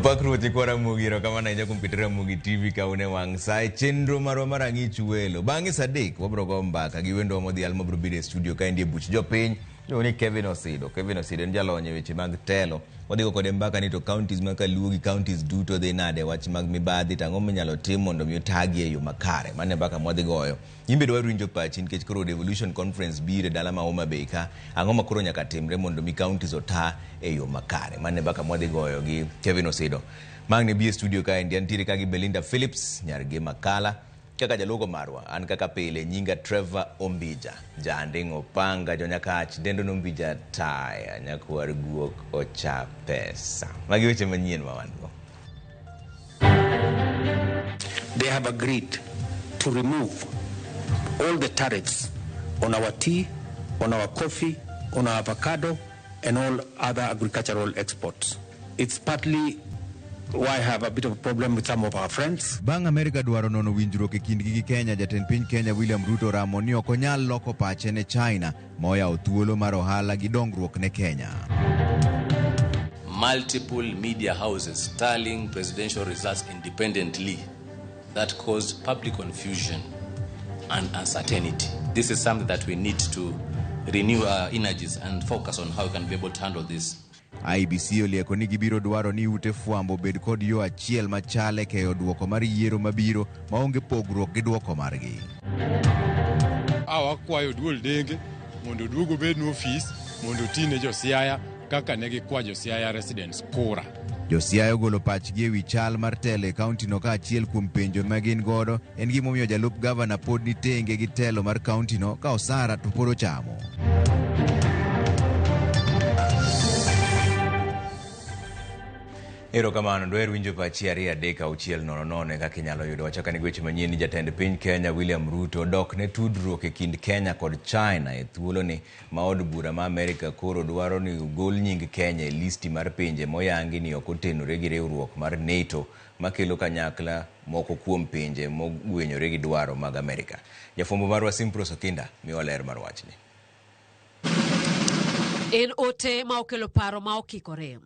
Opak Ruoth nyikwa Ramogi, erokamano ahinya kuom keto Ramogi TV ka un e wang' sa e chenro marwa mar Ang'ich Welo. Bang'e sa 3 wabiro go mbaka gi wendwa modhial mabiro bedo e studio kaendi e buch jopiny. Iluongo ni Kevin Osido. Kevin Osido en jalony e weche mag telo. Wadhi go kode mbaka ni to counties ma kaluo gi counties duto dhi nade e wach mag mibadhi to ang'o minyalo tim mondo mi otagi e yo makare. Mano e mbaka mwadhi goyo. In be dwaro winjo pachi nikech koro Devolution Conference biro e dala ma Homa Bay ka. Ang'o ma koro nyaka timre mondo mi counties ota e yo makare? Mano e mbaka mwadhi goyo gi Kevin Osido. Mang' ne bi e studio kaendi antiere ka gi Belinda Phillips, nyar gi Makala. Kaka jaluogo marwa, an kaka pile nyinga Trevor Ombija, Janding' Opanga, Jonyakach, dendo Nombija Taya, nyakwar guok ocha pesa. Magi weche manyien ma wan go. They have agreed to remove all the tariffs on our tea, on our coffee, on our avocado, and all other agricultural exports. It's partly why I have a bit of a problem with some of our friends. Bang' Amerika dwaro nono winjruok e kindgi gi Kenya, jatend piny Kenya William Ruto oramo ni ok onyal loko pache ne China ma oyawo thuolo mar ohala gi dongruok ne Kenya. Multiple media houses tallying presidential results independently that caused public confusion and uncertainty. This is something that we need to renew our energies and focus on how we can be able to handle this. IEBC olieko ni gibiro dwaro ni ute fwambo obed kod yo achiel machal e keyo duoko mar yiero mabiro maonge pogruok gi duoko margi. A wakwayo duol denge mondo oduog obednu ofis mondo oti ne jo Siaya kaka ne gikwa jo Siaya residents kura. Jo Siaya ogolo pachgi ewi chal mar telo e kauntino ka achiel kuom penjo ma gin godo en gimomiyo jalup gavana pod ni tenge gi telo mar kauntino ka osara to pod ochamo. Erokamano, dwaher winjo pachi 2 3 6 0 0 e kaka inyalo yudo. Wachako ni weche manyien ni jatend piny Kenya William Ruto dok ne tudruok e kind Kenya kod China e thuoloni ma od bura ma Amerika koro dwaro ni ogol nying Kenya e listi mar pinje moyangi ni ok otenore gi riwruok mar NATO makelo kanyakla moko kuom pinje mogwenyore gi dwaro mag Amerika. Jafwambo marwa Simpros Okinda miwa ler mar wachni. En ote ma okelo paro ma okikore.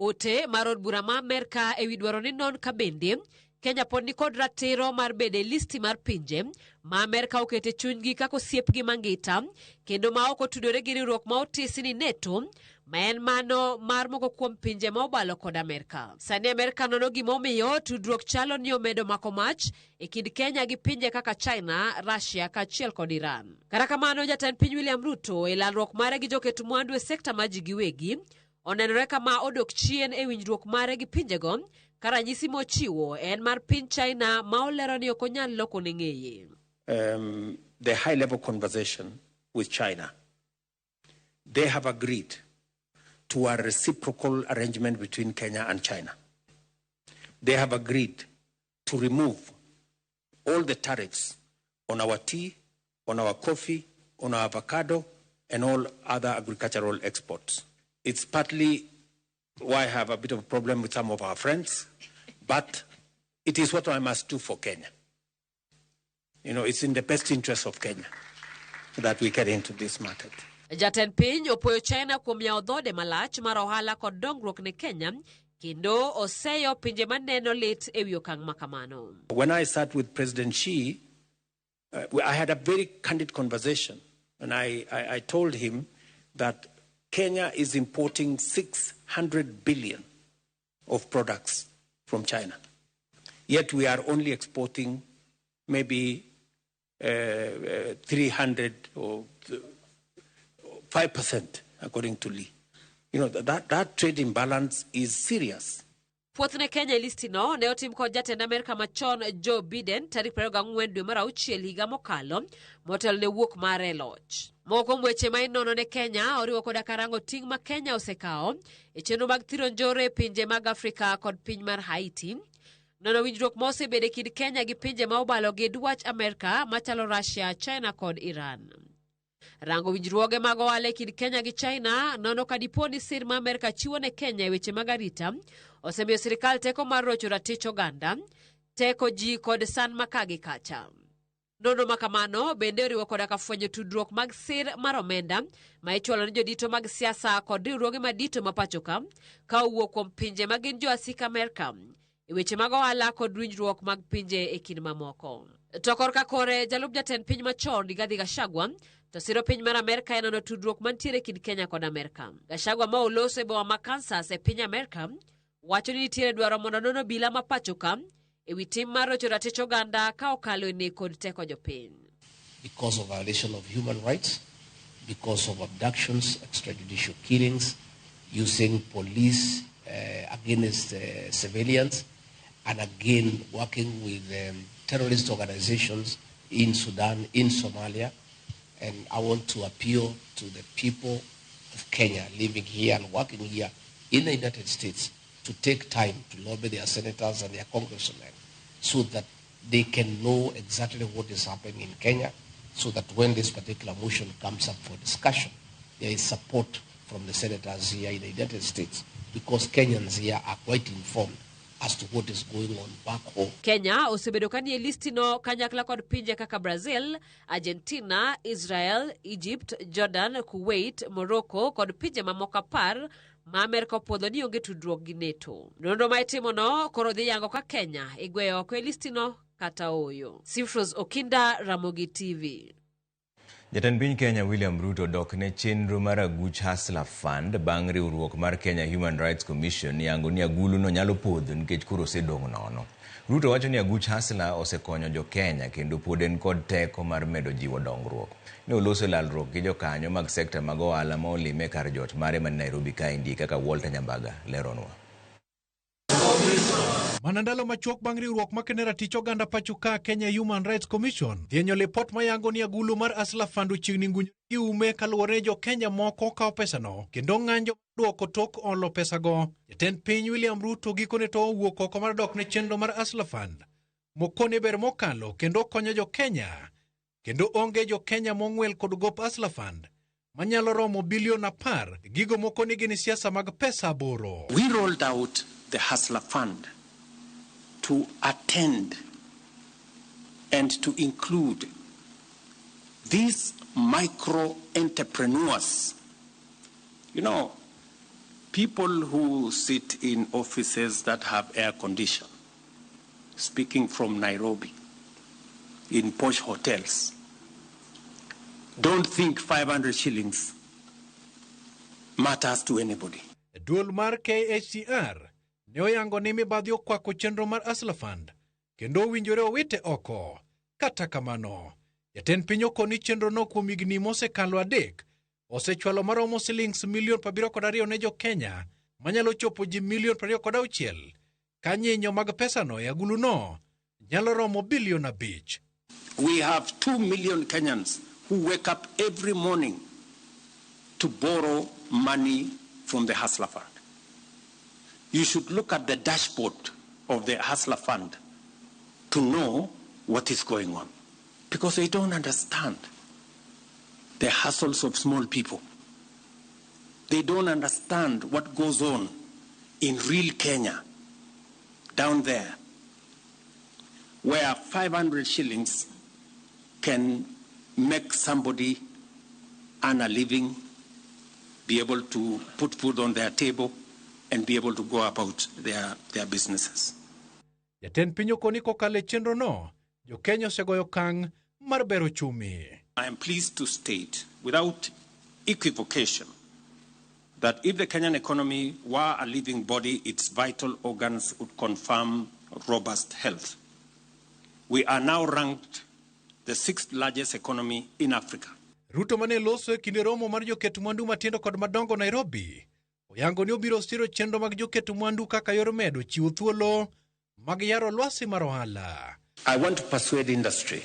Ote mar od bura ma Amerka ewi dwaro ni non ka bende Kenya pod nikod ratiro mar bedo e listi mar pinje ma Amerka okete chunygi kaka osiepgi mangita kendo ma ok otudore gi riwruok ma otisi ni NATO ma en mano mar moko kuom pinje ma obalo kod Amerka. Sani Amerka nono gimomiyo tudruok chalo ni omedo mako mach e kind Kenya gi pinje kaka China, Russia kaachiel kod Iran. Kata kamano, jatend piny William Ruto e lalruok mare gi joket mwandu e sekta mar ji giwegi onenore kama odok chien e winjruok mare gi pinjego ka ranyisi mochiwo en mar piny China ma olero ni ok onyal loko ne ng'eye. The high level conversation with China, they have agreed to a reciprocal arrangement between Kenya and China. They have agreed to remove all the tariffs on our tea, on our coffee, on our avocado, and all other agricultural exports. It's partly why I have a bit of a problem with some of our friends, but it is what I must do for Kenya. It's in the best interest of Kenya that we get into this market. Jatend piny opoyo China kuom yawo dhode malach mar ohala kod dongruok ne Kenya kendo oseyo pinje maneno lit ewi okang' ma kamano. When I sat with President Xi, I had a very candid conversation, and I told him that Kenya is importing 600 billion of products from China. Yet we are only exporting maybe 300 or 5%, according to Lee. That trade imbalance is serious. Puoth ne Kenya e listino ne otim kod jatend Amerka machon Joe Biden tarik 24 dwe mar auchiel higa mokalo motelo ne wuok mare e loch. Moko kuom weche ma inono ne Kenya oriwo koda karango ting' ma Kenya osekawo e chenro mag thiro njore e pinje mag Afrika kod piny mar Haiti. Nono winjruok ma osebedo e kind Kenya gi pinje ma obalo gi dwach Amerka machalo Russia, China kod Iran. Rango winjruoge mag ohala e kind Kenya gi China nono ka dipo ni sir ma Amerka chiwo ne Kenya e weche mag arita osemiyo sirikal teko mar rocho ratich oganda, teko ji kod san ma ka gi kacha. Nonro ma kamano bende oriwo koda ka fwenyo tudruok mag sir mar omenda ma ichwalo ne jodito mag siasa kod riwruoge madito ma pachoka ka owuok kuom pinje ma gin joasik Amerka e weche mag ohala kod winjruok mag pinje e kind mamoko. To korka kore, jalup jatend piny machon Rigathi Gachagua to siro piny mar Amerka e nono tudruok mantiere e kind Kenya kod Amerka. Gachagua ma oloso e boma ma Kansas e piny Amerka wacho ni nitiere dwaro mondo non obila ma pachoka e wi tim mar rocho ratich oganda ka okalo e nek kod teko jopiny. Because of violation of human rights, because of abductions, extrajudicial killings, using police against civilians, and again working with terrorist organizations in Sudan, in Somalia. And I want to appeal to the people of Kenya living here and working here in the United States to take time to lobby their senators and their congressmen so that they can know exactly what is happening in Kenya, so that when this particular motion comes up for discussion, there is support from the senators here in the United States, because Kenyans here are quite informed as to what is going on back home. Kenya osebedo ka nie listino kanyakla kod pinje kaka Brazil, Argentina, Israel, Egypt, Jordan, Kuwait, Morocco kod pinje mamoko 10 ma Amerka opuodho ni onge tudruok gi NATO. Nonro ma itimono koro dhi yango ka Kenya igweyo oko e listino kata ooyo. Simfros Okinda, Ramogi TV. Jatend piny Kenya William Ruto dok ne chenro mar aguch Hustler Fund bang' riwruok mar Kenya Human Rights Commission yango ni aguluno nyalo podho nikech koro osedong' nono. Ruto wacho ni aguch Hustler osekonyo jo Kenya kendo pod en kod teko mar medo jiwo dongruok. Ne oloso lalruok gi jokanyo mag sekta mag ohala ma olime kar jot mare man Nairobi kaendi kaka Walter Nyambaga leronwa. Mana ndalo machuok bang' riwruok makene ratich oganda pacho ka Kenya Human Rights Commission dhienyo lipot mayango ni agulu mar Hustler Fund ochiegni ngunyo gi ume kaluwore ni jo Kenya moko kawo pesano kendo ng'anjo duoko tok olo pesago. Jatend piny William Ruto gikone to owuok oko mar dok ne chenro mar Hustler Fund mokone ber mokalo kendo konyo jo Kenya kendo onge jo Kenya mong'wel kod gop Hustler Fund manyalo romo bilion 10 gigo moko ni gin siasa mag pesa 8. We rolled out the Hustler Fund to attend and to include these micro entrepreneurs. You know, people who sit in offices that have air condition, speaking from Nairobi, in posh hotels, don't think 500 shillings matters to anybody. Duol mar KHCR ne oyango ni mibadhi okwako chenro mar Hustler Fund kendo owinjore owite oko. Kata kamano, jatend piny okoni chenrono kuom higni mosekalo 3 osechwalo maromo silings milion 72 ne jo Kenya manyalo chopo ji milion 26 ka nyinyo mag pesano e aguluno nyalo romo bilion 5. We have 2 million Kenyans who wake up every morning to borrow money from the Hustler Fund. You should look at the dashboard of the Hustler Fund to know what is going on, because they don't understand the hustles of small people. They don't understand what goes on in real Kenya, down there, where 500 shillings can make somebody earn a living, be able to put food on their table, and be able to go about their businesses. Jatend piny okoni kokalo e chenrono, jo Kenya osegoyo okang' mar bero chumi. I am pleased to state, without equivocation, that if the Kenyan economy were a living body, its vital organs would confirm robust health. We are now ranked the 6th largest economy in Africa. Ruto mane loso e kinde romo mar joket mwandu matindo kod madongo Nairobi, oyango ni obiro siro chenro mag joket mwandu kaka yor medo chiwo thuolo mag yaro lwasi mar ohala. I want to persuade industry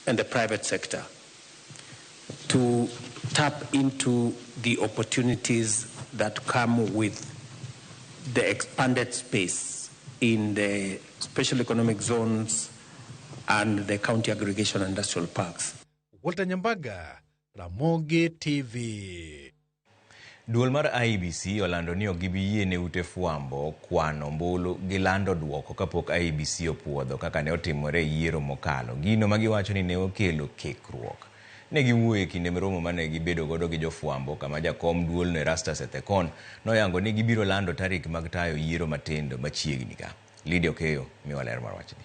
and the private sector to tap into the opportunities that come with the expanded space in the special economic zones and the county aggregation industrial parks. Walter Nyambaga, Ramogi TV. Duol mar IEBC olando ni ok gibi yie ne ute fwambo kwano ombulu gi lando duoko kapok IEBC opuodho kaka ne otimore e yiero mokalo. Gino ma giwacho ni ne okelo kekruok. Ne giwuoyo e kinde romo mane gibedo godo gi jofwambo kama jakom duolno Erastus Ethekon noyango ni gibiro lando tarik mag tayo yiero matindo machiegni ka. Lydia Okeyo miwa ler mar wachni.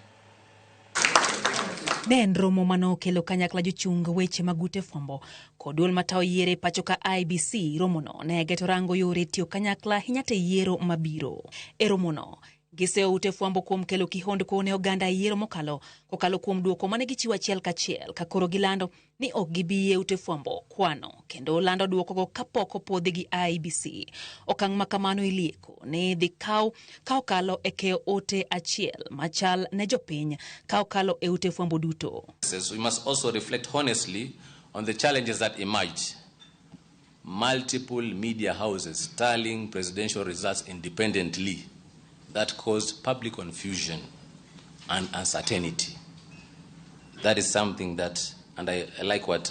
Ne en romo mane okelo kanyakla jochung weche mag ute fwambo kod duol matayo yiero e pacho ka IEBC. Romono ne geto rango yore tiyo kanyakla ahinya te yiero mabiro. E romono, giseyo ute fwambo kuom kelo kihondko ne oganda e yiero mokalo kokalo kuom duoko mane gichiwo achiel kachiel ka koro gilando ni ok gibi yie ute fwambo kwano kendo lando duokogo kapok opuodhi gi IEBC. Okang' ma kamano ilieko ni dhi kaw ka okalo e keyo ote achiel machal ne jopiny ka okalo e ute fwambo duto. We must also reflect honestly on the challenges that emerged. Multiple media houses tallying presidential results independently that caused public confusion and uncertainty. That is something that, and I like what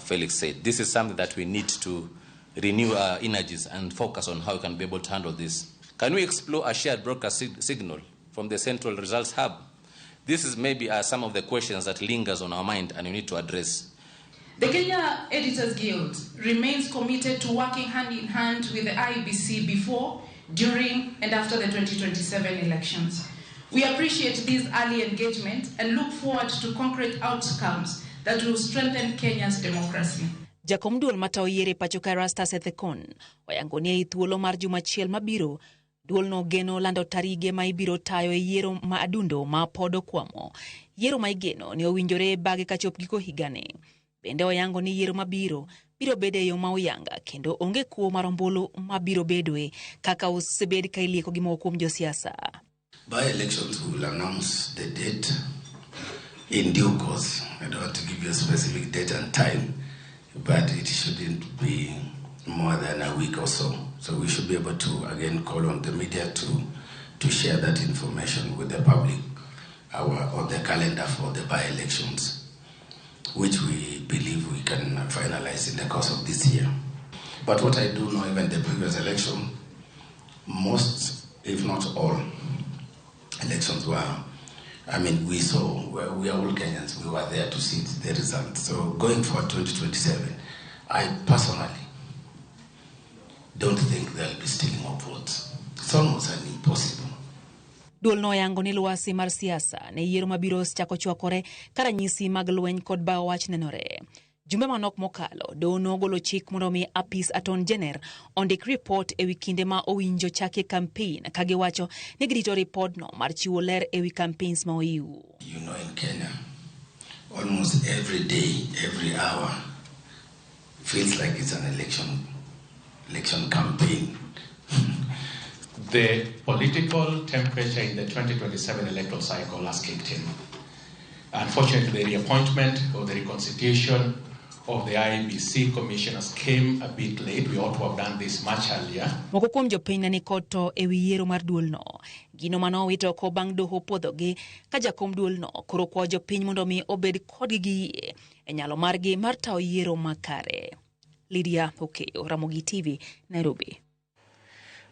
Felix said, this is something that we need to renew our energies and focus on how we can be able to handle this. Can we explore a shared broadcast signal from the central results hub? This is maybe some of the questions that lingers on our mind and we need to address. The Kenya Editors Guild remains committed to working hand in hand with the IEBC before, during, and after the 2027 elections. We appreciate this early engagement and look forward to concrete outcomes that will strengthen Kenya's democracy. Jakom duol matayo yiero e pacho ka Erastus Ethekon oyango ni ei thuolo mar juma achiel mabiro duolno geno lando tarige ma ibiro tayo e yiero ma adundo ma pod okwamo. Yiero ma igeno ni owinjore bage kachop giko higani. Bende oyango ni yiero mabiro biro bedo e yo ma oyanga kendo onge kuo mar ombulu mabiro bedoe kaka osebed ka ilieko gi moko kuom josiasa. By elections, we will announce the date in due course. I don't want to give you a specific date and time, but it shouldn't be more than a week or so. So we should be able to, again, call on the media to share that information with the public on the calendar for the by-elections, which we believe we can finalize in the course of this year. But what I do know, even the previous election, most, if not all, elections were, I mean, we saw, we are all Kenyans, we were there to see the results. So going for 2027, I personally don't think there'll be stealing of votes. It's almost an impossible. Duol no oyango ni lwasi mar siasa ne yiero mabiro osechako chwakore ka ranyisi mag lweny kod bawo wach nenore. Jumbe manok mokalo, doho nogolo chik mondo mi apis Attorney General ondik ripot ewi kinde ma owinjo chakie campaign ka giwacho ni girito ripodno mar chiwo ler ewi campaigns ma oyiw. You know, in Kenya, almost every day, every hour, feels like it's an election campaign. The political temperature in the 2027 electoral cycle has kicked in. Unfortunately, the reappointment or the reconstitution of the IEBC commissioners came a bit late. We ought to have done this much earlier. Moko kuom jopiny ne nikod to ewi yiero mar duolno. Gino mane owito oko bang' doho puodhogi ka jakom duolno koro kwayo jopiny mondo mi obed kodgi gi yie e nyalo margi mar tayo yiero makare. Lydia Okeyo, Ramogi TV, Nairobi.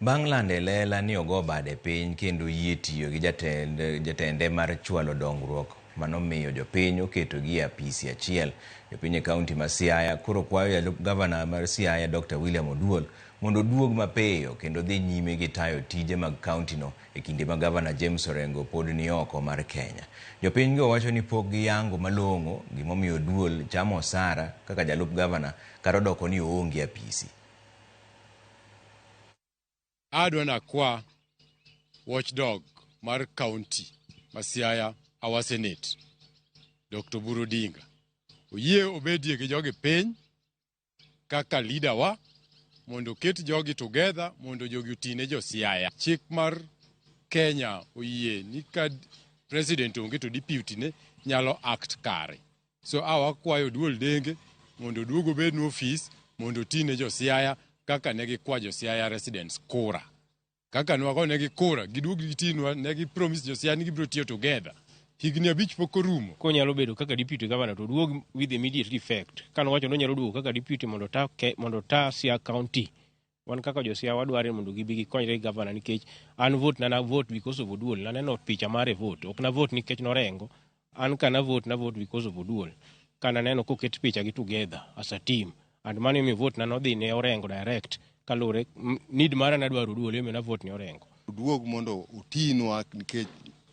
Bang' lando e lela ni ogo bade piny kendo yie tiyo gi jatende mar chwalo dongruok manomiyo jopiny oketogi e apisi achiel. Jopiny e kaunti ma Siaya koro kwayo jalup gavana mar Siaya Dr. William Oduol mondo oduog mapiyo kendo dhi nyime gi tayo tije mag kauntino e kinde ma gavana James Orengo pod ni oko mar Kenya. Jopiny go wacho ni pok giyango malong'o gimomiyo Oduol chamo osara kaka jalup gavana kata odoko ni oonge apisi. Adwa nakwa watchdog mar county ma Siaya, our Senate, Dr. Oburu Odinga. Oyie obedie gi jogi piny kaka leader wa mondo oket jogi together mondo jogi otine jo Siaya. Chik mar Kenya oyie ni ka president onge to deputy ne nyalo act kare. So awakwayo Oduol Denge mondo oduog obednu ofis mondo otine jo Siaya kaka ne gikwa jo Siaya residents kura. Kaka nwagonegi kura, giduog gitinwa, ne gi promise jo Siaya ni gibiro tiyo together. Higni 5 pok orumo. Konyalo bedo kaka deputy governor to duog with immediate effect. Kano wacho nonyalo duogo kaka deputy mondo ta Siaya County. Wan kaka jo Siaya wadware mondo gibi gikonyre gi governor nikech an vote na vote because of Oduol. Naneno picha mare vote. Ok na vote nikech norengo. An ka na vote na vote because of Oduol. Kana neno koket picha gi together as a team. And mano emomiyo vote na nodhi ne Orengo direct. Kaluwore need mara nadwaro Oduol emomiyo na vote ne Orengo. Oduog mondo otinwa nikech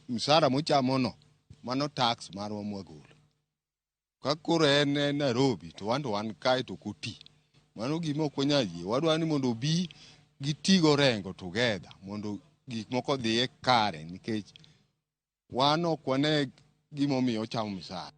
msara mochamono mano tax marwa mwagolo. Ka koro en Nairobi to wan to wan kae to ok oti. Mano gima ok wanyal yie. Wadwaro ni mondo obi giti go Orengo together mondo gik moko odhiye kare nikech wan ok wane gimomiyo ochamo misara.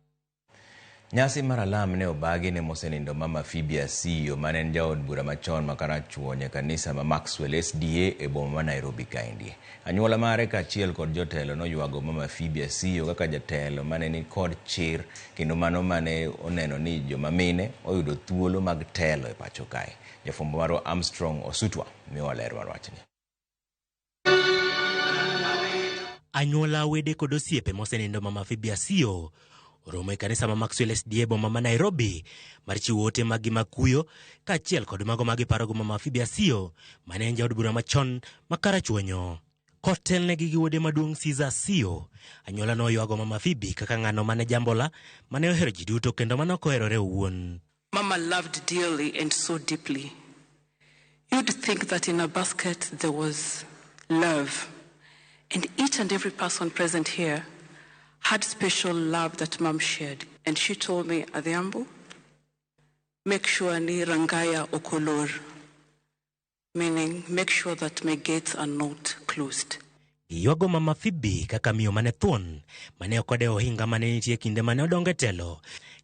Nyasi mar alam ne obagi ne mosenindo Mama Phoebe Asiyo mane en jaod bura machon ma Karachuonyo e kanisa ma Maxwell SDA e boma ma Nairobi kaendi. Anyuola mare kaachiel kod jotelo noywago Mama Phoebe Asiyo kaka jatelo mane ni kod chir kendo mano mane oneno ni joma mine oyudo thuolo mag telo e pacho kae. Jafwambo marwa Armstrong Osutwa miyowa ler mar wachni. Anyuola, wede kod osiepe mosenindo Mama Phoebe Asiyo oromo e kanisa ma Maxwell SDA boma ma Nairobi mar chiwo ote mag gi mag kuyo kaachiel kod mago ma giparogo Mama Phoebe Asiyo mane en jaod bura machon ma Karachuonyo. Kotelnegi gi wuode maduong' Caesar Asiyo, anyuola noywago Mama Phoebe kaka ng'ano mane jambola mane ohero ji duto kendo mane ok oherore owuon. Mama loved dearly and so deeply. You'd think that in a basket there was love. And each and every person present here had special love that Mom shared. And she told me, Adhiambo, make sure ni rangaya okolor, meaning make sure that my gates are not closed. Giywago Mama Phoebe kaka miyo mane thuon, mane ok odewo ohinga mane nitie kinde mane odongo e telo,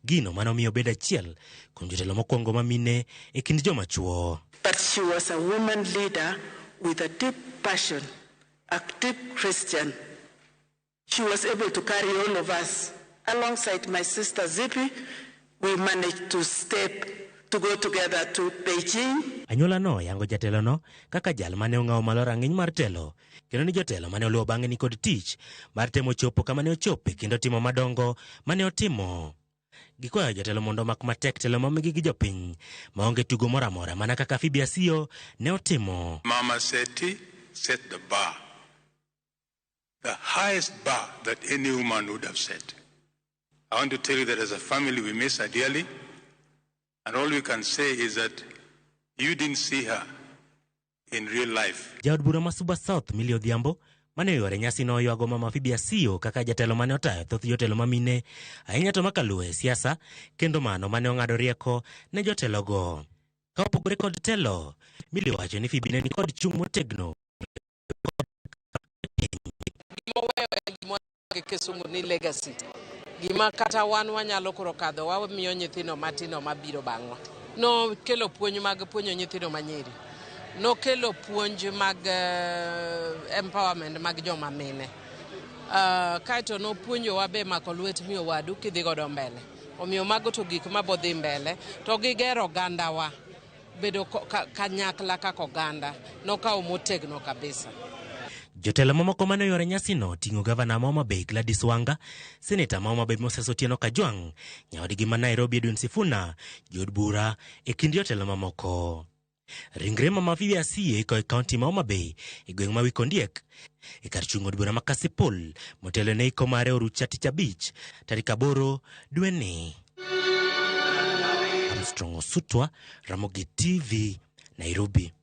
gino mane omiyo obedo achiel kuom jotelo mokwongo ma mine e kind joma chuo. But she was a woman leader with a deep passion, a deep Christian. She was able to carry all of us. Alongside my sister Zippy, we managed to step, to go together to Beijing. Anyuola no yango jatelo no kaka jal mane ong'awo malo rang'iny mar telo, kendo ni jotelo mane oluwo bang'e ni kod tich mar temo chopo kama ne ochope kendo timo madongo mane otimo. Gikwayo jotelo mondo omak matek telo momigi gi jopiny maonge tugo moro amora mana kaka Phoebe Asiyo ne otimo. Mama Seti set the bar, the highest bar that any woman would have set. I want to tell you that as a family we miss her dearly, and all we can say is that you didn't see her in real life. Jaod bura ma Suba South Millie Odhiambo mane oyuore nyasi no oywago Mama Phoebe Asiyo kaka jatelo mane otayo thoth jotelo ma mine ahinya to makaluwo e siasa kendo mano mane ong'ado rieko ne jotelogo. Ka opogore kod telo, Millie owacho ni Phoebe ne nikod chung' motegno. Kisungu ni legacy. Gima kata wan wanyalo koro kadho wamiyo nyithindo matindo mabiro bang'wa. Nokelo puonj mag puonjo nyithindo manyiri. Nokelo puonj mag empowerment mag joma mine. Kaeto nopuonjowa be mako lwet miyo wadu kidhi godo mbele. Omiyo mago to gik mabodhi mbele to gigero ogandawa bedo kanyakla kaka oganda. Nokawo motegno kabisa. Jotelo mamoko mane oyuore nyasino ting'o gavana ma Homa Bay Gladys Wanga, seneta ma Homa Bay Moses Otieno Kajwang', nyawadgi ma Nairobi Edwin Sifuna, jood bura e kind jotelo mamoko. Ringre Mama Phoebe Asiyo iko e kaunti ma Homa Bay e gweng' ma Wikondiek e kar chung' od bura ma Kasipul motelo ne iko mare orucha tich abich tarik 8 dweni. Armstrong Osutwa, Ramogi TV, Nairobi.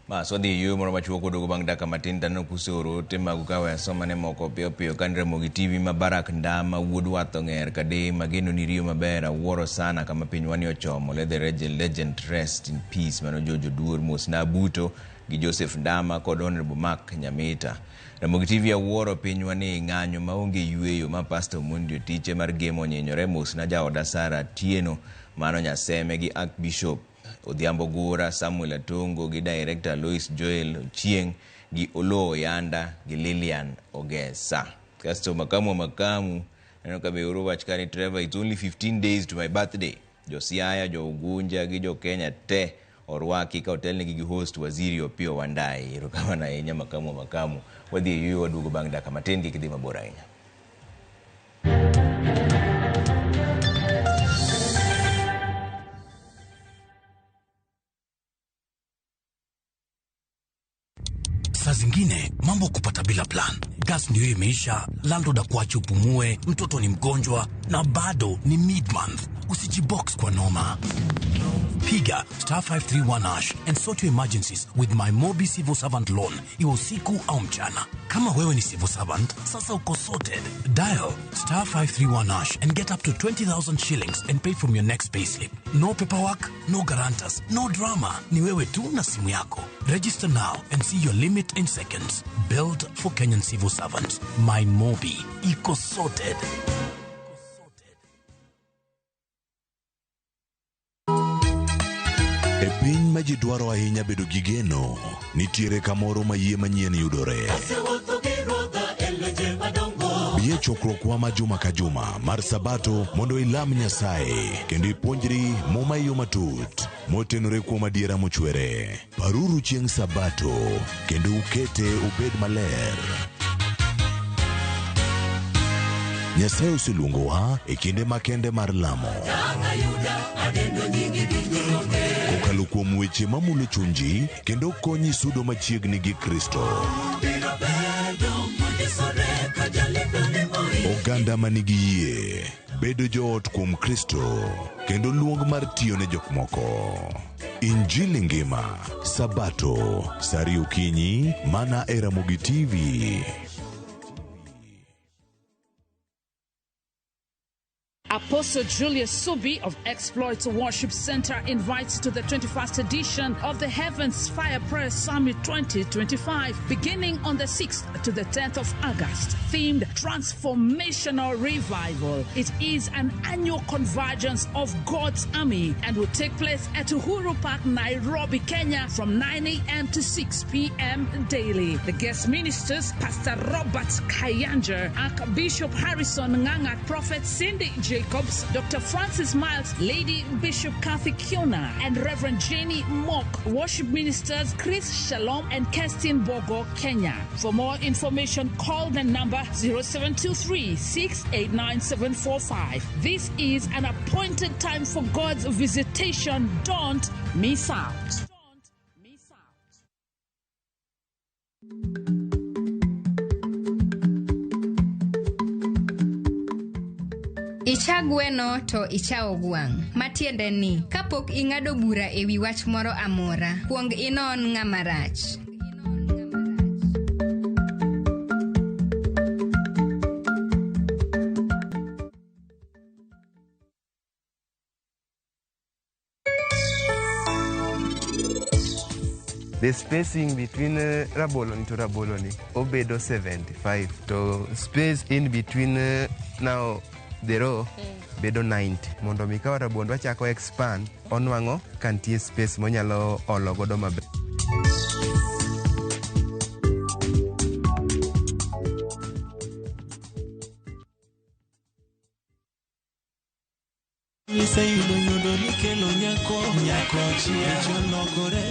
Bas wadhi e yueyo moro machuok waduogo bang' dakika matin taneno kuseoro ote magu ka we asoma ne moko piyo piyo kan Ramogi TV ma Barak Ndama wuod Wath Ong'er Kade mageno ni riyo maber awuoro sana kama pinywa ni ochomo. Let the legend rest in peace. Mano Jojo Duor mos na Abuto gi Joseph Ndama kod Honorable Mark Nyamita. Ramogi TV awuoro pinywa ni ng'anyo maonge yueyo ma Pastor Omondi Otiche mar Gemo onyinyore mos na jaoda Sara Atieno mano Nyaseme gi Archbishop Odhiambo Gura, Samuel Atongo gi Director Lois Joel Ochieng' gi Oloo Oyanda gi Lilian Ogesa. Kasto makamu makamu aneno ka be oro wach ka ni Trevor, it's only 15 days to my birthday. Jo Siaya, jo Ugunja gi jo Kenya te orwaki ka otelnegi gi host Waziri Opiyo Wandayi. Erokamano ahinya makamu makamu. Wadhi e yueyo waduogo bang' dakika matin kik idhi mabor ahinya. Saa zingine mambo kupata bila plan. Gas ndio imeisha, landlord akuache upumue, mtoto ni mgonjwa na bado ni mid-month. Usijibox kwa noma. Piga star 531 hash and sort your emergencies with my Mobi Civil Servant Loan, iwe usiku au mchana. Kama wewe ni civil servant, sasa uko sorted. Dial star 531 hash and get up to 20,000 shillings and pay from your next payslip. No paperwork, no guarantors, no drama. Ni wewe tu na simu yako. Register now and see your limit in seconds. Built for Kenyan civil servants. My Mobi. Iko sorted. E piny ma ji dwaro ahinya bedo gi geno, nitiere kamoro ma yie manyien yudore. Bi e chokruokwa ma juma ka juma mar Sabato mondo ilam Nyasaye kendo ipuonjri Muma e yo matut motenore kuom adiera mochwere. Paruru chieng' Sabato kendo ukete obed maler. Nyasaye oseluongowa e kinde makende mar lamo. Kokalo kuom weche mamulo chunji kendo konyi sudo machiegni gi Kristo. Oganda manigi yie, bedo joot kuom Kristo, kendo luong mar tiyo ne jok moko. Injili ngima, Sabato, saa ariyo okinyi, mana e Ramogi TV. Apostle Julius Subi of Exploits Worship Center invites to the 21st edition of the Heavens Fire Prayer Summit 2025, beginning on the 6th to the 10th of August, themed Transformational Revival. It is an annual convergence of God's army and will take place at Uhuru Park, Nairobi, Kenya, from 9 a.m. to 6 p.m. daily. The guest ministers, Pastor Robert Kayanja, Archbishop Harrison Nganga, Prophet Cindy Jacobs, Dr. Francis Miles, Lady Bishop Kathy Kiona, and Reverend Jenny Mock. Worship ministers Chris Shalom and Kerstin Bogo, Kenya. For more information, call the number 0723 689 745. This is an appointed time for God's visitation. Don't miss out. Icha gweno to ichawo gwang'. Matiende ni, kapok ing'ado bura e wi wach moro amora, kuong inon ng'ama rach. The spacing between raboloni to raboloni obedo 75 to space in between now the row bedo 90 mondo mi ka rabuon wachako expand onwang'o ka nitie space monyalo olo godo maber. Iseyudo nyodo nikelo nyako nyako chia cholokore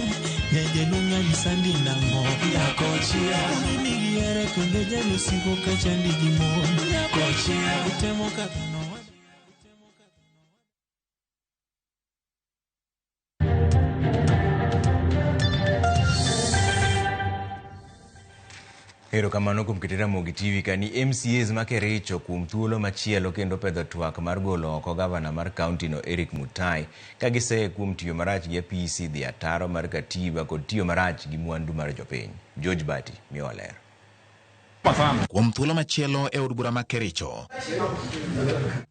nyajaluong' anyisa ni nang'o nyako chia nigi here kendo jalusigo kachandi gi mon nyako chia utemo kaka Erokamano kuom kete Ramogi TV kani MCAs ma Kericho kuom thuolo machielo kendo pedho twak mar golo oko gavana mar kaunti no Eric Mutai ka giseye kuom tiyo marach gi apisi dhi ataro mar katiba kod tiyo marach gi mwandu mar jopiny. George Bati miyowa ler. Kuom thuolo machielo e od bura ma Kericho,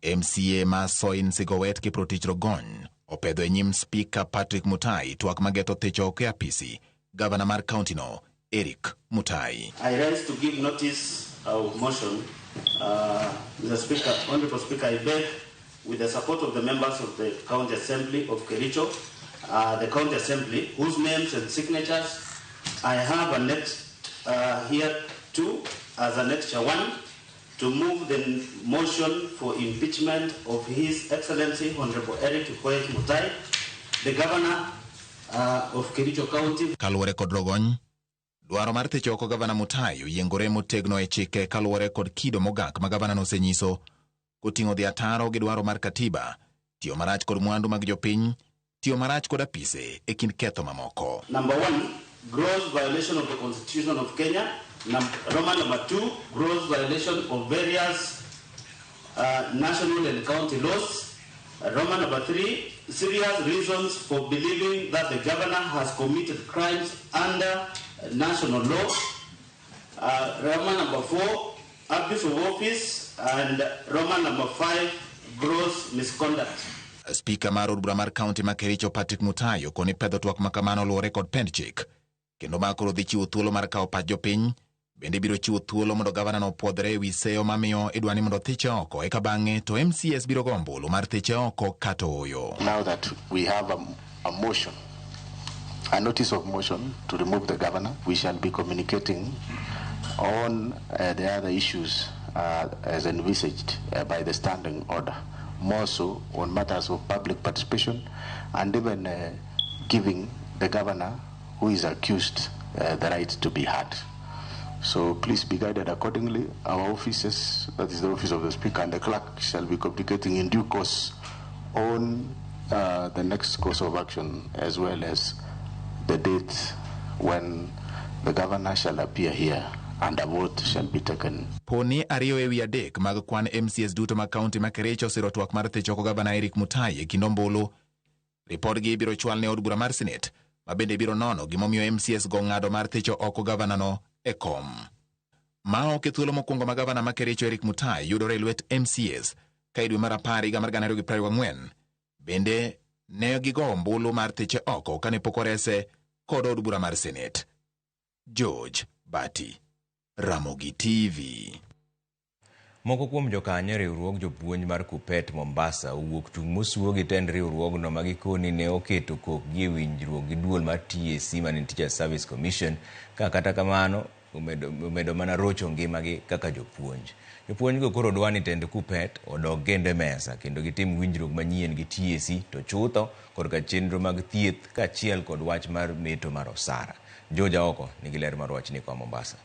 MCA ma Soin Sigowet Kiprotich Rogony opedho e nyim Spika Patrick Mutai twak mageto thicho oko e apisi gavana mar kaunti no Eric Mutai. I rise to give notice of motion. Mr. Speaker, Honorable Speaker, I beg, with the support of the members of the County Assembly of Kericho, the County Assembly, whose names and signatures I have annexed here too, as Annexure 1, to move the motion for impeachment of His Excellency Honorable Eric Koech Mutai, the Governor of Kericho County. Kaluwore kod Rogony, dwaro mar thicho oko gavana Mutai oyiengore motegno e chike kaluwore kod kido mogak ma gavana nosenyiso Koting'o dhi ataro gi dwaro mar katiba, tiyo marach kod mwandu mag jopiny, tiyo marach kod apise e kind ketho mamoko. Number 1, gross violation of the Constitution of Kenya. Roman number 2, gross violation of various national and county laws. Roman number 3, serious reasons for believing that the governor has committed crimes under national law. Roman number 4, abuse of office, and Roman number 5, gross misconduct. Spika mar od bura mar kaunti ma Kericho Patrick Mutai okoni pedho twak makamano luwore kod pend chik, kendo ma koro dhi chiwo thuolo mar kawo pach jopiny. Bende biro chiwo thuolo mondo gavana no opuodhre ewi seyo mamiyo idwa ni mondo thiche oko, eka bang'e to MCAs biro go ombulu mar thiche oko kata ooyo. Now that we have a motion, a notice of motion to remove the governor, we shall be communicating on the other issues as envisaged by the standing order, more so on matters of public participation and even giving the governor who is accused the right to be heard. So please be guided accordingly. Our offices, that is the office of the Speaker and the clerk, shall be communicating in due course on the next course of action, as well as the date when the governor shall appear here and a vote shall be taken. Poni 2 ewi 3 mag kwan MCAs duto mag kaunti ma Kericho osiro twak mar thicho oko gavana Eric Mutai e kind ombulu. Ripodgi ibiro chwal ne od bura mar Senate, ma bende biro nono gimomiyo MCAs go ng'ado mar thicho oko gavanano e kom. Ma ok e thuolo mokwongo ma gavana ma Kericho Eric Mutai yudore e lwet MCAs ka e dwe mar 10 higa mar 2024 bende ne gigo ombulu mar thiche oko kane pok orese kod od bura mar Senate. George Bati, Ramogi TV. Moko kuom jokanyo e riwruog jopuonj mar Kuppet Mombasa owuok tung' mosuo gi tend riwruogno ma gikoni ne oketo kokgi e winjruok gi duol mar TSC mane Teachers Service Commission, ka kata kamano omedo mana rocho ngimagi kaka jopuonj. Jopuonjgo koro dwa ni tend Kuppet odog kendo e mesa kendo gitim winjruok manyien gi TSC to chutho korka chenro mag thieth kaachiel kod wach mar meto mar osara. George Aoko nigi ler mar wachni koa Mombasa.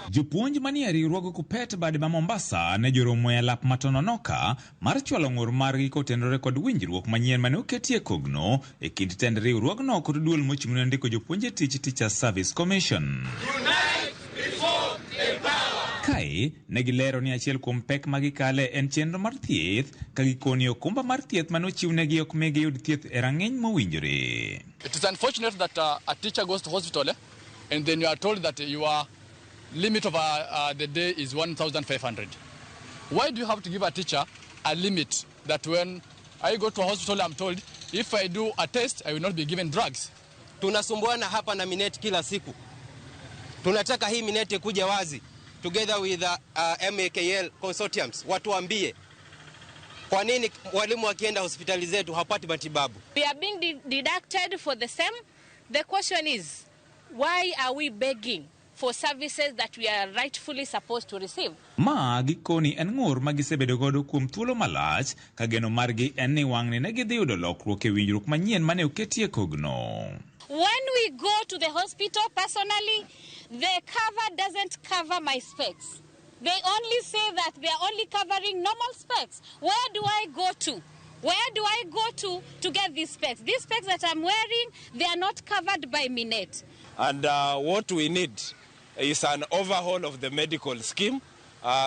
Jopuonj manie riwruog Kuppet bade ma Mombasa ne joromo e alap matononoka mar chwalo ng'ur margi kotenore kod winjruok manyien mane oketie kogno e kind tend riwruogno kod duol mochung'ne ndiko jopuonj e tich Teachers Service Commission. Kae ne gilero ni achiel kuom pek ma gikale en chenro mar thieth, ka gikoni okumba mar thieth mane ochiwnegi ok migi yud thieth e rang'iny mowinjore. It is unfortunate that a teacher goes to hospital and then you are told that you are limit of the day is 1,500. Why do you have to give a teacher a limit that when I go to a hospital, I'm told if I do a test, I will not be given drugs? Tunasumbuana hapa na Minet kila siku. Tunataka hii Minet kuja wazi together with MAKL consortiums, watuambie kwa nini walimu wakienda hospitali zetu hawapati matibabu. We are being deducted for the same. The question is, why are we begging for services that we are rightfully supposed to receive? Ma gikoni en ng'ur ma gisebedo godo kuom thuolo malach, ka geno margi en ni wang'ni ne gidhi yudo lokruok e winjruok manyien mane oketie kogno. When we go to the hospital personally, the cover doesn't cover my specs. They only say that they are only covering normal specs. Where do I go to? Where do I go to get these specs? These specs that I'm wearing, they are not covered by Minet. And what we need is an overhaul of the medical scheme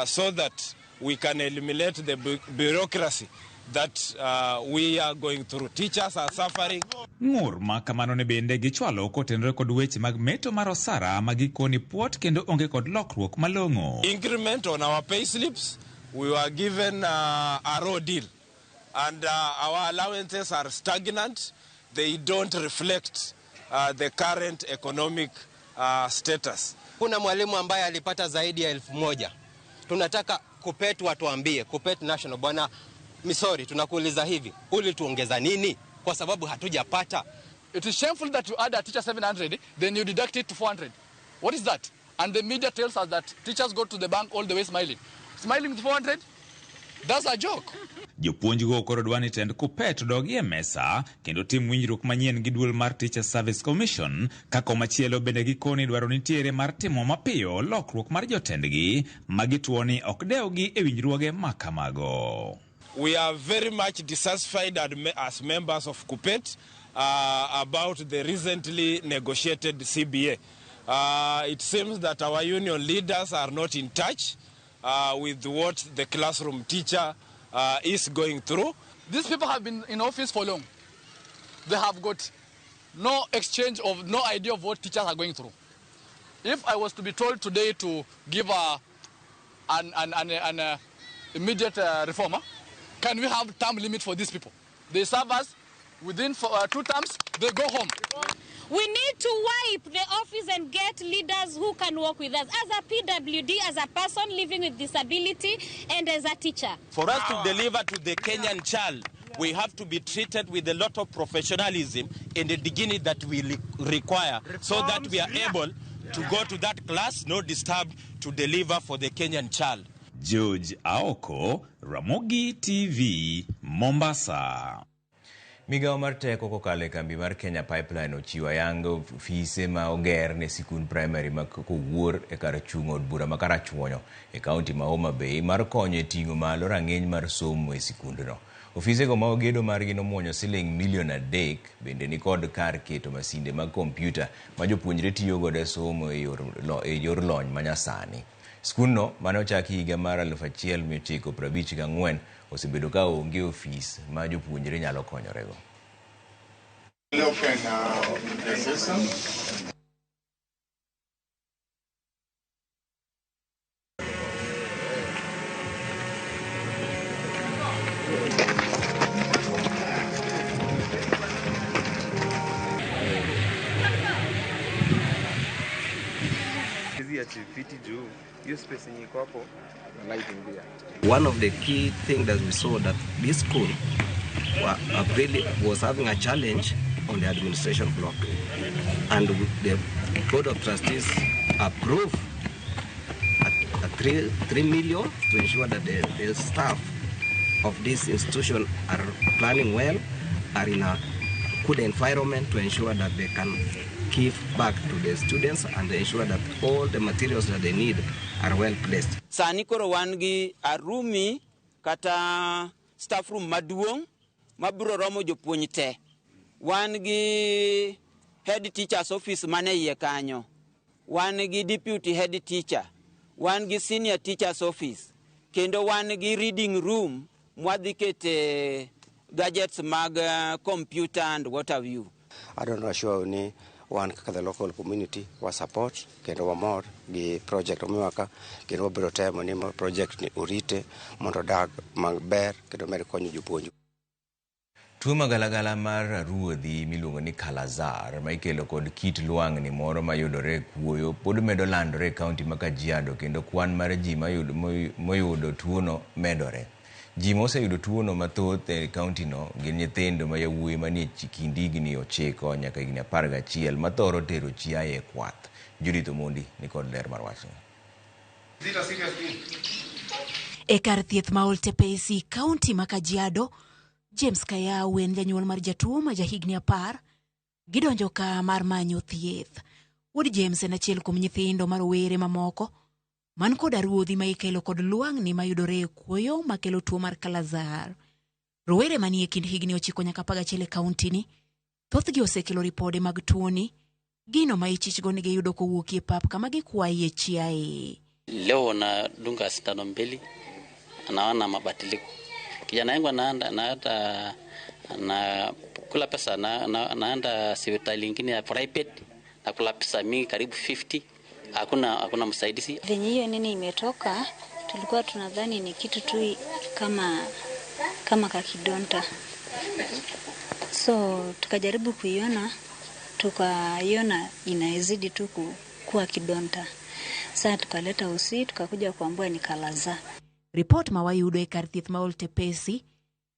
so that we can eliminate the bureaucracy that we are going through. Teachers are suffering. Ng'ur ma kamano ne bende gichwalo kotenore kod weche mag meto mar osara ma gikoni puot kendo onge kod lokruok malong'o. Increment on our pay slips, we were given a raw deal, and our allowances are stagnant. They don't reflect the current economic status. Kuna mwalimu ambaye alipata zaidi ya 1,000. Tunataka Kuppet watuambie, Kuppet National, bwana Misori, tunakuuliza hivi, ulituongeza nini? Kwa sababu hatujapata. It is shameful that you add a teacher 700, then you deduct it to 400. What is that? And the media tells us that teachers go to the bank all the way smiling. Smiling with 400? That's a joke. Jopuonjgo koro dwa ni tend Kuppet odogi e mesa kendo tim winjruok manyien gi duol mar Teacher Service Commission ka komachielo bende gikoni dwaro nitiere mar timo mapiyo lokruok mar jotendgi ma gituo ni ok dewgi e winjruoge ma kamago. We are very much dissatisfied as members of Kuppet about the recently negotiated CBA. It seems that our union leaders are not in touch with what the classroom teacher is going through. These people have been in office for long. They have got no exchange of, no idea of what teachers are going through. If I was to be told today to give an immediate reform, can we have term limit for these people? They serve us within 2 terms, they go home. We need to wipe the office and get leaders who can work with us as a PWD, as a person living with disability, and as a teacher. For us to deliver to the Kenyan child, we have to be treated with a lot of professionalism and the dignity that we require, so that we are able to go to that class, no disturbed, to deliver for the Kenyan child. George Aoko, Ramogi TV, Mombasa. Migawo mar teko kokalo e kambi mar Kenya Pipeline ochiwo ayanga ofise ma oger ne sikund primary ma Kowuor e kar chung' od bura ma Karachuonyo e kaunti ma Homa Bay mar konyo e ting'o malo rang'iny mar somo e sikundno. Ofisego ma gedo margi nomuonyo siling milion 3 bende nikod kar keto masinde mag kompyuta ma jopuonjre tiyo godo e somo e yor lony manyasani. Skundno mane ochaki higa mar 1954 osebedo ka onge ofis ma jopuonjre nyalo konyorego. One of the key things that we saw that this school really was having a challenge on the administration block, and the Board of Trustees approved a 3 million to ensure that the staff of this institution are planning well, are in a good environment to ensure that they can give back to the students and ensure that all the materials that they need are well placed. Sani koro wan gi arumi kata staff room maduong' mabiro romo jopuonj te. Wan gi head teacher's office mane iye kanyo. Wan gi deputy head teacher. Wan gi senior teacher's office. Kendo wan gi reading room mwadhi kete gadgets mag computer and what have you. I don't know sure ni wan kaka the local community wa support kendo wamor gi project omiwaka kendo wabiro temo ni project ni orite mondo odag maber kendo med konyo jopuonj. Tuo magalagala mar ruodhi miluongo ni Kalazar ma ikelo kod kit lwang'ni moro mayudore e kuoyo pod medo landore e kaunti ma Kajiado kendo kwan mar ji moyudo tuono medore. Ji moseyudo tuono mathoth e kauntino gin nyithindo ma yawuoyi manie kind higni 9 nyaka higni 11 mathoro tero chiaye e kwath. Judith Omondi nikod ler mar wachno. E kar thieth ma Oltepesi, kaunti ma Kajiado, James Kayau en janyuol mar jatuo ma jahigni 10 gidonjo ka mar manyo thieth. Wuod James en achiel kuom nyithindo ma rowere mamoko man koda ruodhi ma ikelo kod lwang'ni mayudore e kuoyo makelo tuo mar Kalazar. Rowere manie kind higni 9 nyaka 11 e kauntini thothgi osekelo ripode mag tuoni, gino ma ichichgo ni giyudo kowuok e pap kama gikwaye chiaye. Leo nadunga sindano 2, anaona mabadiliko. Kijana yangu anaenda na kula pesa naenda hospitali nyingine ya private na kula pesa mingi karibu 50. Hakuna msaidizi. Venye hiyo nini imetoka, tulikuwa tunadhani ni kitu tu kama kakidonta. So tukajaribu kuiona, tukaiona inazidi tu kuwa kidonta. Sasa tukaleta usi, tukakuja kuambua ni Kalaza. Report ma wayudo e kar thieth ma Oltepesi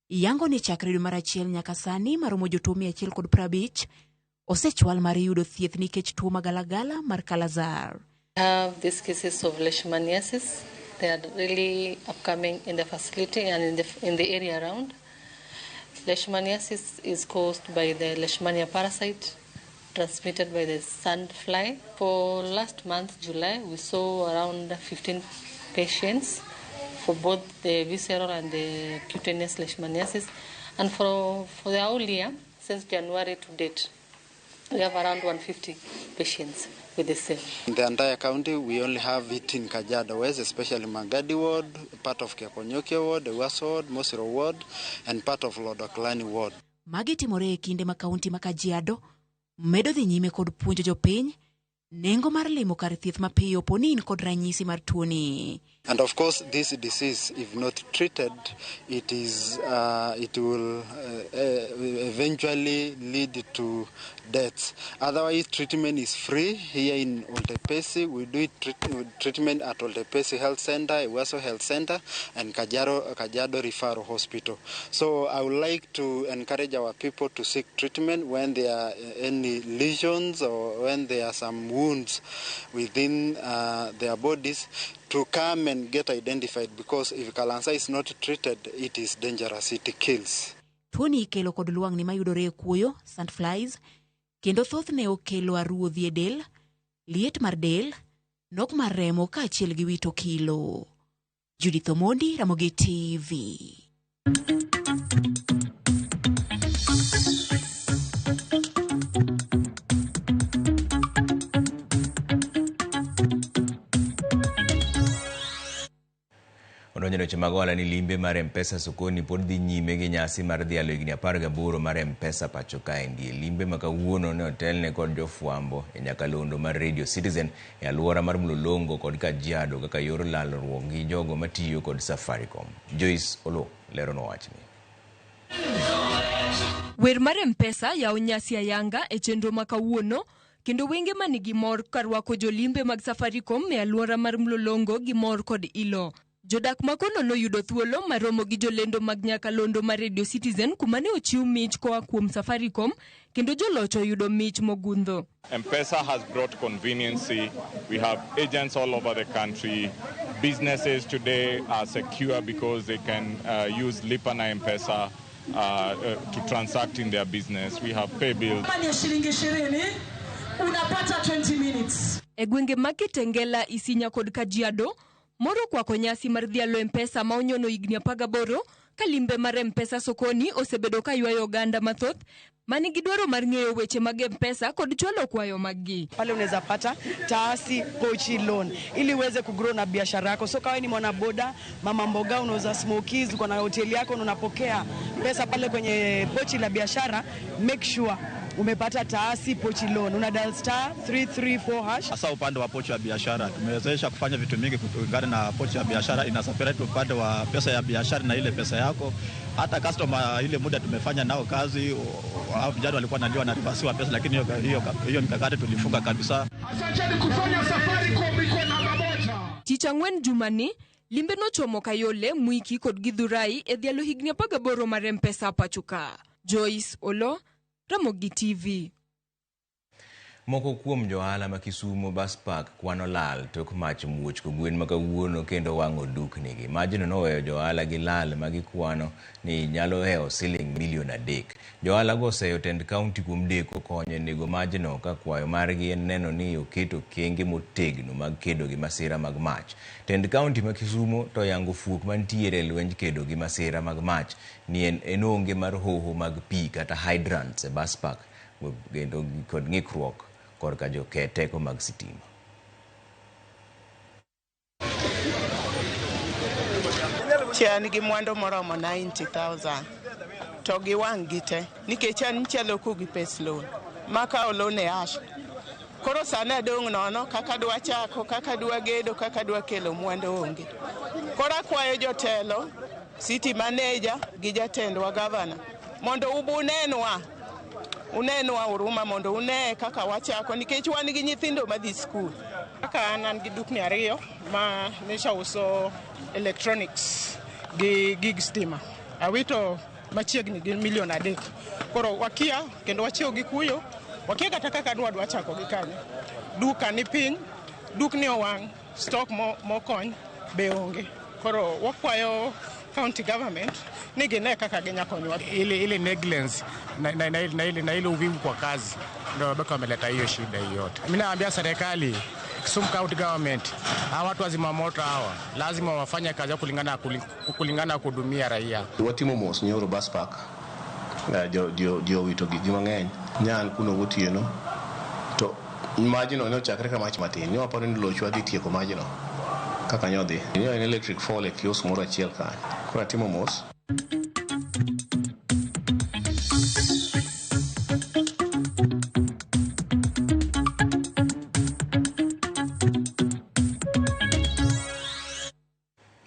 yango ni chakre dwe mar 1 nyaka sani maromo jotuo 150 osechwal mar yudo thieth nikech tuo magalagala mar Kalazar. We have these cases of leishmaniasis They are really upcoming in the facility and in the area around. Leishmaniasis is caused by the Leishmania parasite transmitted by the sandfly. For last month, July, we saw around 15 patients for both the visceral and the cutaneous leishmaniasis. And for the whole year, since January to date, we have around 150 patients with the same. In the entire county, we only have it in Kajiado West, especially Magadi Ward, part of Keekonyokie Ward, Ewaso Ward, Mosiro Ward, and part of Lodwar Ward. Magi timore e kinde ma kaunti ma Kajiado medo dhi nyime kod puonjo jopiny nengo mar limo kar thieth mapiyo po ni in kod ranyisi mar tuoni. And of course, this disease, if not treated, it will eventually lead to death. Otherwise, treatment is free here in Oltepesi. We do treatment at Oltepesi Health Center, Ewaso Health Center, and Kajiado Referral Hospital. So I would like to encourage our people to seek treatment when there are any lesions or when there are some wounds within their bodies, to come and get identified, because if Kalansa is not treated, it is dangerous, it kills. Tuoni ikelo kod lwang'ni mayudore e kuoyo, sandflies, kendo thothne okelo aruodhi e del, liet mar del, nok mar remo kaachiel gi wito kilo. Judith Omondi, Ramogi TV. Odonjo weche mag ohala ni limbe mar M-Pesa sokoni pod dhi nyime gi nyasi mar dhialo higni 18 mar M-Pesa pacho kaendi. Limbe ma kawuono ne otelne kod jofwambo e nyakalondo mar Radio Citizen e alwora mar Mlolongo kod Kajiado kaka yor lalruok gi jogo matiyo kod Safaricom. Joyce Olo leronwa wachni. Wer mar M-Pesa yawo nyasi ayanga e chenro ma kawuono kendo wenge manigi mor karwako jolimbe mag Safaricom e alwora mar Mlolongo gi mor kod ilo. Jodak makono noyudo thuolo maromo gi jolendo mag nyakalondo mar Radio Citizen kuma ne ochiw mich koa kuom Safaricom kendo joloch oyudo mich mogundho. M-Pesa has brought convenience. We have agents all over the country. Businesses today are secure because they can use Lipa na M-Pesa to transact in their business. We have pay bills. Shilingi 20 unapata 20 minutes. E gwenge mag Kitengela, Isinya kod Kajiado, moro kwako nyasi mar dhialo M-Pesa ma onyono higni 18 ka limbe mar M-Pesa sokoni osebedo ka ywayo oganda mathoth manigi dwaro mar ng'eyo weche mag M-Pesa kod chwalo kwayo maggi. Pale unaweza pata taasi pochi loan ili uweze kugrow na biashara yako. So kawe ni mwana boda, mama mboga, unauza smokies, uko na hoteli yako na unapokea pesa pale kwenye pochi la biashara, make sure umepata taasi pochi loan. Una dial star 334 hash. Hasa upande wa pochi ya biashara tumewezesha kufanya vitu mingi kulingana na pochi ya biashara. Ina separate upande wa pesa ya biashara na ile pesa yako. Hata customer ile muda tumefanya nao kazi, hao vijana walikuwa wanaliwa na reverse pesa, lakini hiyo mikakati tulifunga kabisa. Asante kufanya Safaricom iko namba moja. Tich ang'wen jumani limbe nochomo Kayole, Mwiki kod Githurai e dhialo higni 18 mar M-Pesa pacho ka. Joyce Olo, Ramogi TV. Moko kuom johala ma Kisumu Bus Park kwano lal tok mach muoch kogwen ma kawuono kendo wang'o duknigi. Majno noweyo johala gi lal ma gikwano ni nyalo hewo siling milion 3. Johala go oseyo tend kaunti kuom deko konyo e nego majno ka kwayo margi en neno ni oketo okenge motegno mag kedo gi masira mag mach. Tend kaunti ma Kisumu to yango fuok mantiere e lwenj kedo gi masira mag mach ni en onge mar hoho mag pi kata hydrants e bus park kendo kod ng'ikruok korka joke teko mag sitima. An gi mwandu moromo 90,000 to gi wang' gi te nikech an chalo ku gi pes loan makawo loan e ash. Koro sani adong' nono kaka dwa chako, kaka dwa gedo, kaka dwa kelo mwandu onge. Koro akwayo jotelo, city manager gi jatendwa gavana mondo ubunenwa unenwa huruma mondo une kaka wachako nikech wan gi nyithindo madhi skul. Kaka an gi dukni 2 ma nyocha uso electronics gi gig stima. Awito machiegni gi milion 3. Koro wakia kendo wachiew gi kuyo, wakia kata kaka dwa chako gi kanyo. Duka ni piny, dukni owang', stock mokony be onge. Koro wakwayo county government ni gine kaka ginya konyowa. Ile negligence na ile uvivu kwa kazi ndio wabaka wameleta hiyo shida hiyo yote. Mimi naambia serikali, Kisumu County Government, hawa watu wa zimamoto hawa lazima wafanye kazi yao kulingana kuhudumia raia. Watimo mos nyoro bus park jo wito gik mang'eny nyan kuno gotieno to majno ne ochakre ka mach matin ne waparo ni lochwa dhi tieko majno kaka nyodhi ne en electric fall e kiosk moro achiel kanyo koro atimo mos.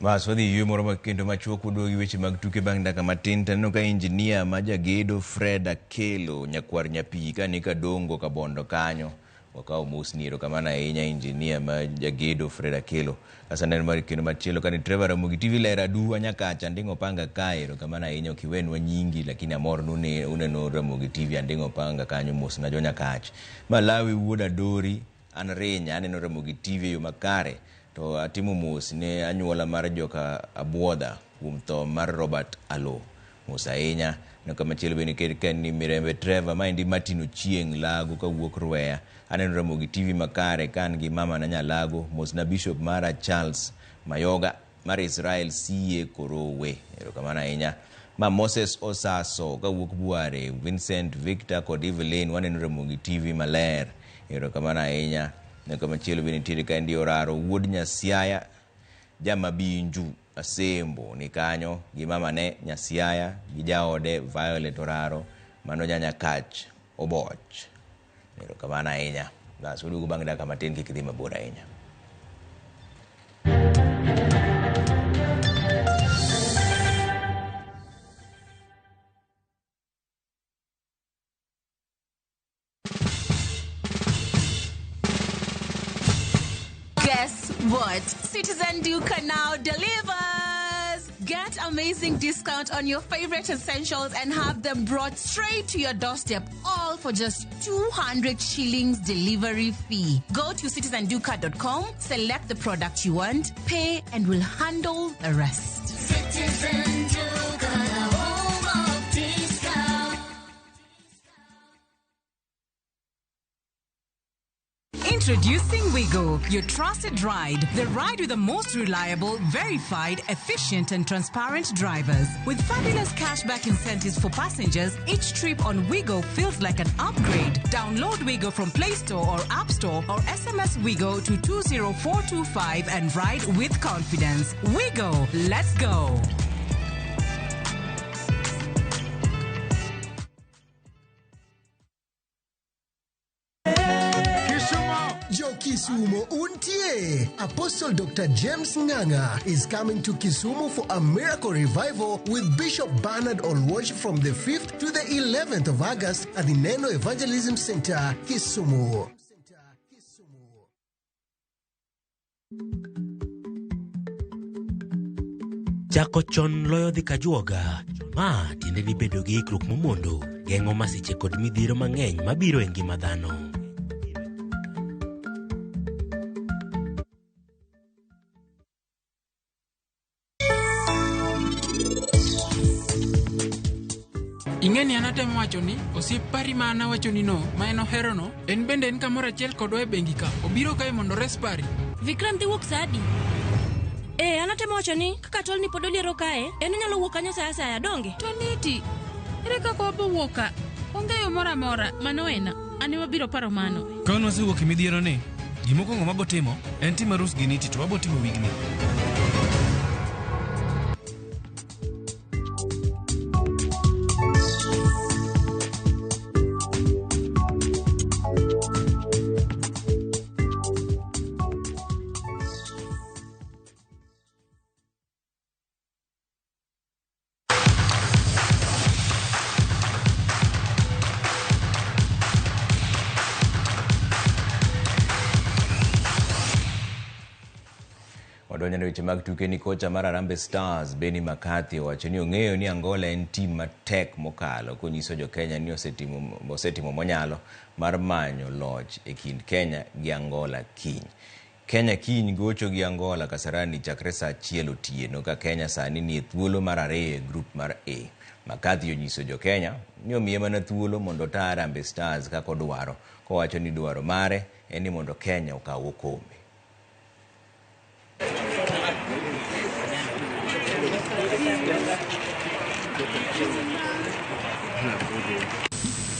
Bas wadhi yweyo moro kendo machuok waduogo gi weche mag tuke bang' dakika matin. To aneno ka injinia ma jagedo Fred Akelo nyakwar Nyapi ka ni Kadongo Kabondo kanyo. Wakawo mosni, erokamano ahinya injinia ma jagedo Fred Akelo. Kasto aneno mar kendo machielo ka ni Trevor Ramogi TV ler aduwa nyakacha Anding'o Panga kae, erokamano ahinya. Ok iwenwa nyingi lakini amor ni uneno Ramogi TV Anding'o Panga kanyo, mosna jo Nyakach. Malawi wuod Adori an Rinya aneno Ramogi TV e yo makare. To atimo mos ne anyuola mar joka Abuodha kuom tho mar Robert Alo. Mos ahinya. No kamachielo bende ka ni Mirembe Trevor, maendi Martin Ochieng' Lago kawuok Rweya. Aneno Ramogi TV makare ka an gi mama na Nyalago. Mos na Bishop mara Charles Mayoga mar Israel CA Korowe. Erokamano ahinya. Ma Moses Osaso kawuok Bware, Vincent Victor kod Evelyn waneno Ramogi TV maler. Erokamano ahinya. Kamachielo bende nitiere ka endi Oraro wuod Nyasiaya Jamabinju Asembo ni kanyo gi mamane Nyasiaya gi jaode Violet Oraro mano Nyanyakach Oboch. Erokamano ahinya. Bas waduogo bang' dakika matin, kik idhi mabor ahinya. Guess what? Citizen Duka now delivers! Get amazing discount on your favorite essentials and have them brought straight to your doorstep, all for just 200 shillings delivery fee. Go to citizenduka.com, select the product you want, pay, and we'll handle the rest. Citizen Duka, the home of discount. Introducing Wigo, your trusted ride. The ride with the most reliable, verified, efficient, and transparent drivers. With fabulous cashback incentives for passengers, each trip on Wigo feels like an upgrade. Download Wigo from Play Store or App Store or SMS Wigo to 20425 and ride with confidence. Wigo, let's go. Jo Kisumu untie. Apostle Dr. James Nganga is coming to Kisumu for a miracle revival with Bishop Bernard Olwoch from the 5th to the 11th of August at the Neno Evangelism Center, Kisumu. Chako chon loyo dhi kajuoga. Ma tiende ni bedo gi ikruok momondo geng'o masiche kod midhiero mang'eny mabiro e ngima dhano. Ing'e ni an atemo wacho ni osiep pari ma an awachoni no ma en oherono en bende en kamoro achiel kodwa e bengi ka obiro kae mondo ores pari. Vikram dhi wuok sa adi? Ee, an atemo wacho ni kaka tolni pod oliero kae, en onyalo wuok kanyo sa asaya, donge? To niti, ere kaka wabo wuok ka? Onge yo moro amora. Mano ena, an ema biro paro mano. Ka wan wasewuok e midhiero ni, gimokwongo mabotimo en timo arus gi Niti to wabotimo wigni. Wadonjo e weche mag tuke ni kocha mar Harambee Stars Benni McCarthy owacho ni ong'eyo ni Angola en tim matek mokalo konyiso jo Kenya ni osetimo monyalo mar manyo loch e kind Kenya gi Angola kiny. Kenya kiny gocho gi Angola Kasarani chakre saa 1 otieno ka Kenya sani nie thuolo mar 2 e grup mar A. McCarthy onyiso jo Kenya ni omiye mana thuolo mondo ota Harambee Stars kaka odwaro, kowacho ni dwaro mare en ni mondo Kenya okaw okombe.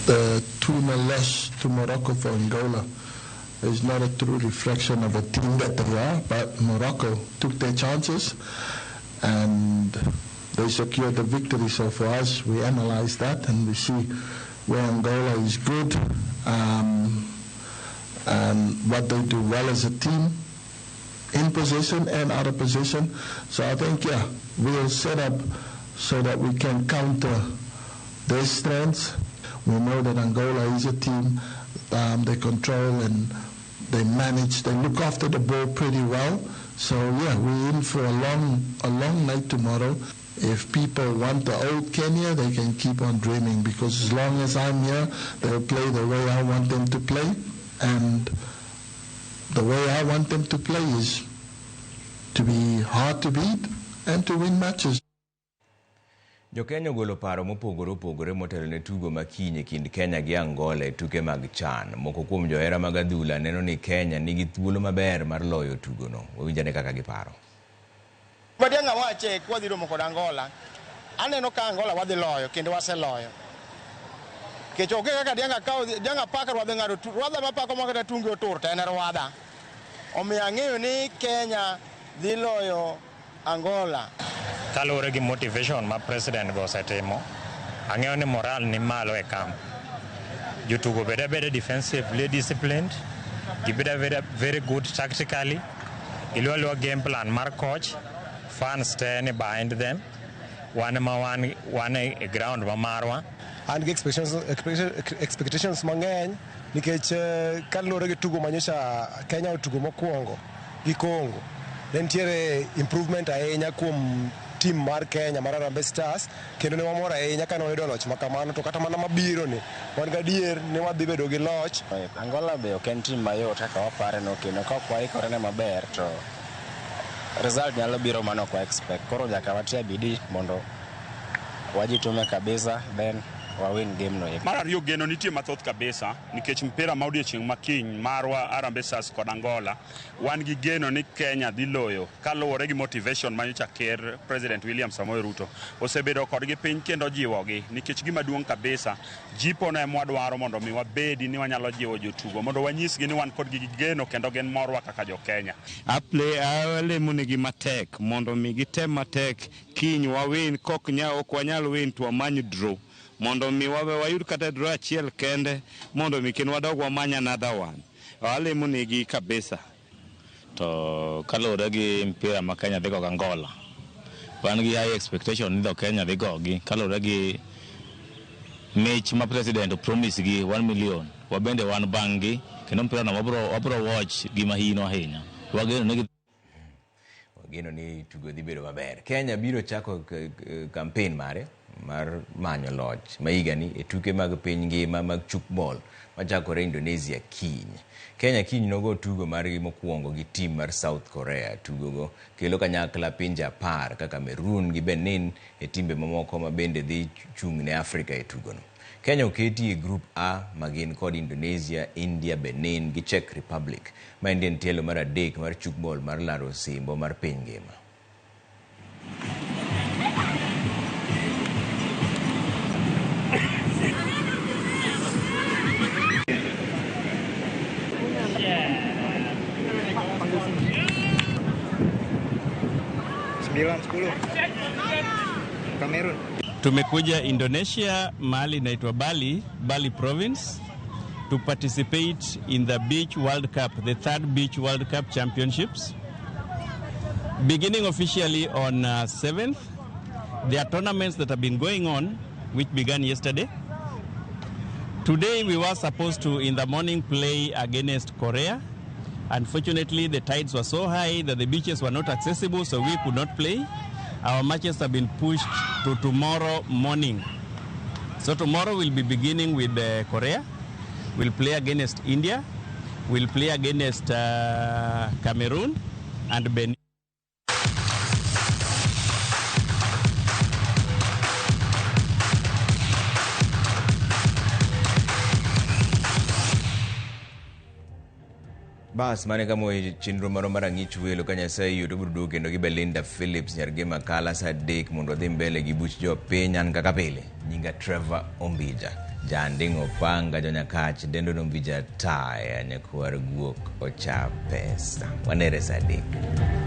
The 2-0 loss to Morocco for Angola is not a true reflection of a team that they are, but Morocco took their chances and they secured the victory. So for us, we analyze that and we see where Angola is good, and what they do well as a team in position and out of position. So I think, yeah, we'll set up so that we can counter their strengths. We know that Angola is a team, they control and they manage, they look after the ball pretty well. So yeah, we're in for a long night tomorrow. If people want the old Kenya, they can keep on dreaming, because as long as I'm here, they'll play the way I want them to play. And the way I want them to play is to be hard to beat and to win matches. Jo Kenya ogolo paro mopogore opogore motelo ne tugo ma kiny e kind Kenya gi Angola e tuke mag CHAN. Moko kuom johera mag adhula neno ni Kenya nigi thuolo maber mar loyo tugono. Wawinjane kaka giparo. Madianga wache kwa dhi romo kod Angola. Aneno ka Angola wadhi loyo kendo waseloyo. Nikech onge kaka Dianga kawo Dianga paka rwadhe ng'ado rwadha mapako makata tunge otur to en rwadha. Omiyo ang'eyo ni Kenya dhi loyo Angola. Kaluwore gi motivation ma president go osetimo, ang'eyo ni moral ni malo e camp. Jotugo bed abeda defensively disciplined, gibed abeda very good tactically, giluwo aluwa game plan mar coach, fans te ni behind them, wan ma wan e ground ma marwa. An gi expectations mang'eny nikech kaluwore gi tugo manyocha Kenya otugo mokwongo gi Congo, ne nitiere improvement ahinya kuom team mar Kenya mar Harambee Stars, kendo ne wamor ahinya kane wayudo loch ma kamano, to kata mana mabiro ni wan gadier ni wadhi bedo gi loch. Angola be ok en team mayot kaka wapare no, kendo ka ok waikore ne maber to result nyalo biro mano ok wa expect. Koro nyaka watia bidii mondo wajitume kabisa then wawin game no. Mar ariyo, geno nitie mathoth kabisa nikech mpira ma odiochieng' ma kiny marwa Harambee Stars kod Angola, wan gi geno ni Kenya dhi loyo kaluwore gi motivation manyocha ker President William Samoei Ruto osebedo kodgi piny kendo jiwogi, nikech gima duong' kabisa jipo no ema wadwaro mondo mi wabedi ni wanyalo jiwo jotugo mondo wanyisgi ni wan kodgi gi geno kendo gin morwa kaka jo Kenya. Alemo negi matek mondo mi gitem matek kiny wawin, kok ok wanyal win to wamany draw mondo mi wayud kata draw achiel kende mondo mi kendo wadog wamany another one. Alemo negi kabisa. To kaluwore gi mpira ma Kenya dhi go gi Angola, wan gi high expectation ni dho Kenya dhi gogi kaluwore gi mich ma president promise gi 1 million. Wabende wan bang' gi kendo mpira no wabro watch gi mahino ahinya. Wageno ni tugo dhi bedo maber. Kenya biro chako campaign mare mar manyo loch ma higani e tuke mag piny ngima mag chukball machakore Indonesia kiny. Kenya kiny nogo tugo margi mokwongo gi team mar South Korea. Tugogo kelo kanyakla pinje 10 kaka Cameroon gi Benin e timbe mamoko ma bende dhi chung' ne Afrika e tugono. Kenya oketi e Group A magin kod Indonesia, India, Benin gi Czech Republic. Ma en tielo mar 3 mar chukball mar laro osimbo mar piny ngima. Cameroon. Tumekuja Indonesia, mahali inaitwa Bali, Bali province, to participate in the Beach World Cup, the third Beach World Cup Championships. Beginning officially on 7th, there are tournaments that have been going on, which began yesterday. Today we were supposed to, in the morning, play against Korea. Unfortunately, the tides were so high that the beaches were not accessible, so we could not play. Our matches have been pushed to tomorrow morning. So tomorrow we'll be beginning with Korea. We'll play against India. will play against Cameroon and Benin. Bas mane kama chenro marwa mar ang'ich welo ka Nyasaye oyie to wabiro duogo kendo gi Belinda Phillips nyar Gema Kala sa 3 mondo wadhi mbele gi buch jopiny. An kaka pile nyinga Trevor Ombija Janding' Opanga Jonyakach dendo Ombija taya nyakwar guok ocha pesa. Wanere sa 3.